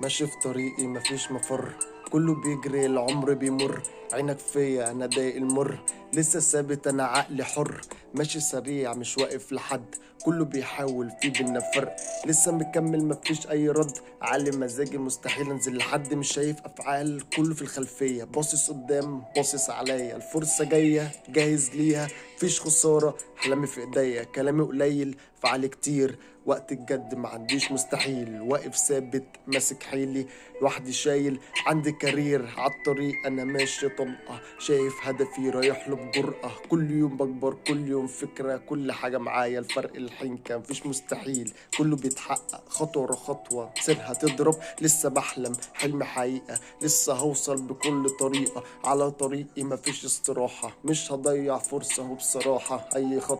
ماشي في طريقي مفيش مفر، كله بيجري العمر بيمر، عينك فيا انا ضايق المر، لسه ثابت انا عقلي حر، ماشي سريع مش واقف لحد، كله بيحاول في بينا فرق، لسه مكمل مفيش اي رد، عالي مزاجي مستحيل انزل لحد، مش شايف افعال كله في الخلفية، باصص قدام باصص عليا، الفرصة جاية جاهز ليها، مفيش خسارة احلامي في ايديا، كلامي قليل فعلي كتير، وقت الجد ما عنديش مستحيل، واقف ثابت ماسك حيلي لوحدي شايل، عندي career عالطريق انا ماشي طلقة، شايف هدفي رايح له بجرأة، كل يوم بكبر كل يوم فكرة، كل حاجة معايا الفرق الحنكة، مفيش مستحيل كله بيتحقق، خطوة ورا خطوة سيرها تضرب، لسه بحلم حلم حقيقة، لسه هوصل بكل طريقة، على طريقي مفيش استراحة، مش هضيع فرصة وبصراحة أي خطوة.